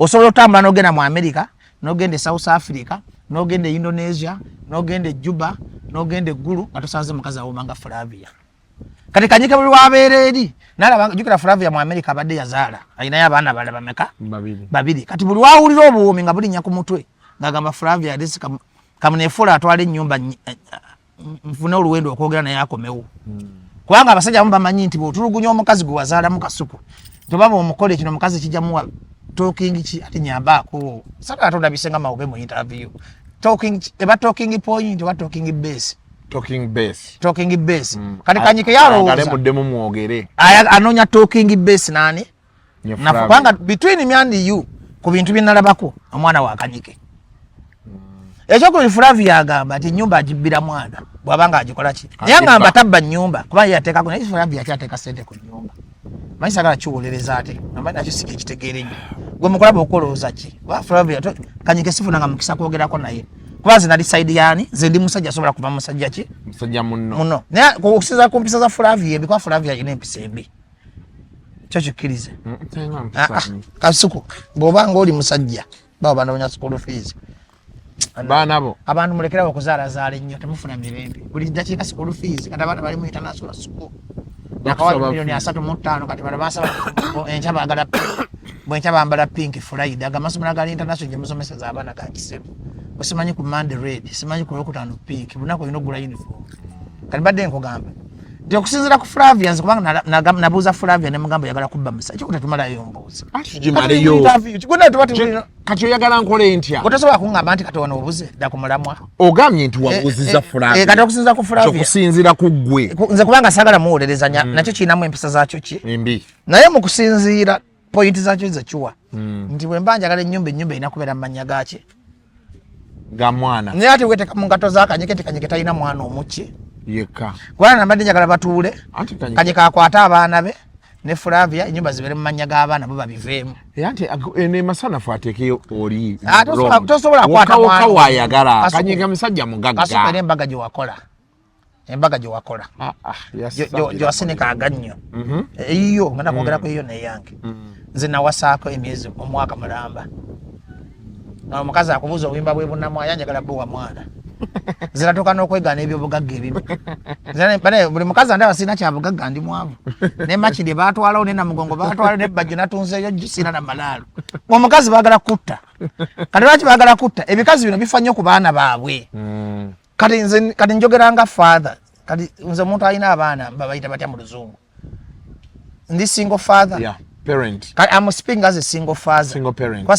Osobola otambula n'ogenda mu America, n'ogenda e South Africa, n'ogenda e Indonesia, n'ogenda e Juba, n'ogenda e Gulu, nga tosanze mukazi awooma nga Flavia. Kati Kanyike buli wabeera eri nalaba, jukira Flavia mu America abadde yazaala, alinayo abaana balala bameka? Babiri. Babiri. Kati buli wawulira obuwoomi nga bulinnya ku mutwe, ng'agamba Flavia alisi kamunefuula atwala ennyumba, nfune oluwendo okwogera naye akomewo, kubanga abasajja abamu bamanyi nti bw'otulugunya omukazi gwe wazaalamu kasuku, tobaba omukola ekino, omukazi kijjamuwa talking ki ati nyambaako saka ate olabise nga mawube mu interview. Talking eba talking point oba talking base? Talking base. Talking base. Kati Kanyike Ayagale yalowooza muddemu mwogere. Anoonya talking base nani? Nye Nafu Flavia. Kubanga between me and you, ku bintu bye nalabako omwana wa Kanyike, ekyokubiri, Flavia agamba nti ennyumba agibbira mwana bw'aba nga agikola ki, naye Agibba. agamba tabba nnyumba kuba ye yateekako, naye Flavia akyateeka sente ku nnyumba. Manyi sagala kiwolereza, ate amanyi nakyo si kyekitegeera ennyo. Gwe mukulaba okolowooza ki? Kuba Flavia Kanyike sifunanga mukisa kwogerako naye, kuba nze nali side yaani, nze ndi musajja asobola kuva musajja ki? Musajja munno. Muno. Naye okusinza ku mpisa za Flavia embi, kuba Flavia alina empisa embi, kyo kikkirize. Talina Ah, mpisa ah, mbi. Kasuku, bw'oba nga oli musajja, baba banoonya school fees. Baana bo. Abantu mulekerawo okuzaalazaala ennyo, temufuna mirembe. Buli dakiika school fees. Kati abaana bali mu international school, nakawa Bakusaba miliyoni fees. 35. Kati bano basaba enkya baagala, bwenkya bambala pink Friday. Aga amasomero agali international gye musomeseza abaana ga kisebu, osimanyi ku Monday red, simanyi ku Lwokutaano pink, bunaku olina okugula uniform. Kati mbadde nkugamba nti okusinziira ku Flavia, nze kubanga nabuuza Flavia ne mugamba oyagala kubba musajja kikuta, tumalayo mbuuza. Ati tugimaleyo. Kati oyagala nkole ntya? Tosobola kuŋŋamba nti kati wano obuze dda ku mulamwa. Ogambye nti wabuuziza Flavia. Kati okusinziira ku Flavia, okusinziira ku ggwe. Nze kubanga saagala muwolereza, nakyo kirinamu empisa zaakyo ki? Embi. Naye mu kusinziira point zaakyo zekiwa nti bwe mba njagala ennyumba, ennyumba erina kubeera mu mannya gaaki? Ga mwana. Naye ate weteeka mu ngato za Kanyike nti Kanyike talina mwana omuki yekka. Kubanga nambadde njagala batuule, Anti Kanyike- Kanyike akwate abaana be ne Flavia, ennyumba zibeere mu mannya g'abaana bo babiveemu. Era nti eno emasanafu ateekeyo oli. Ah, tosobola kukwata Wokka mwana. waayagala. Kasuku. Kanyike musajja mugagga. Kasuku, era embaga gye wakola, embaga gye wakola Ah, ah, yasabira. Gyewasinika agannyo eyiyo, ngenda kwogerako eyiyo neyange. Nze nawasaako emyezi omwaka mulamba, nga omukazi akubuuza obuyimba bwe bunamwaya, njagala buwa mwana. Nze natuuka n'okwegaana ebyobugagga ebimu. Bane, buli mukazi andaba sirina kyabugagga, ndi mwavu. Ne Makindye batwalawo, ne Namugongo batwalawo, ne Bajjo natunzeeyo jjo, sirina na malaalo. Omukazi baagala kutta. Kati lwaki baagala kutta? Ebikazi bino bifa nnyo ku baana baabwe. Kati nze kati njogera nga father. Kati nze omuntu alina abaana babayita batya mu Luzungu? Ndi single father. Yeah, parent. Kati I'm speaking as a single father. Single parent. Kuba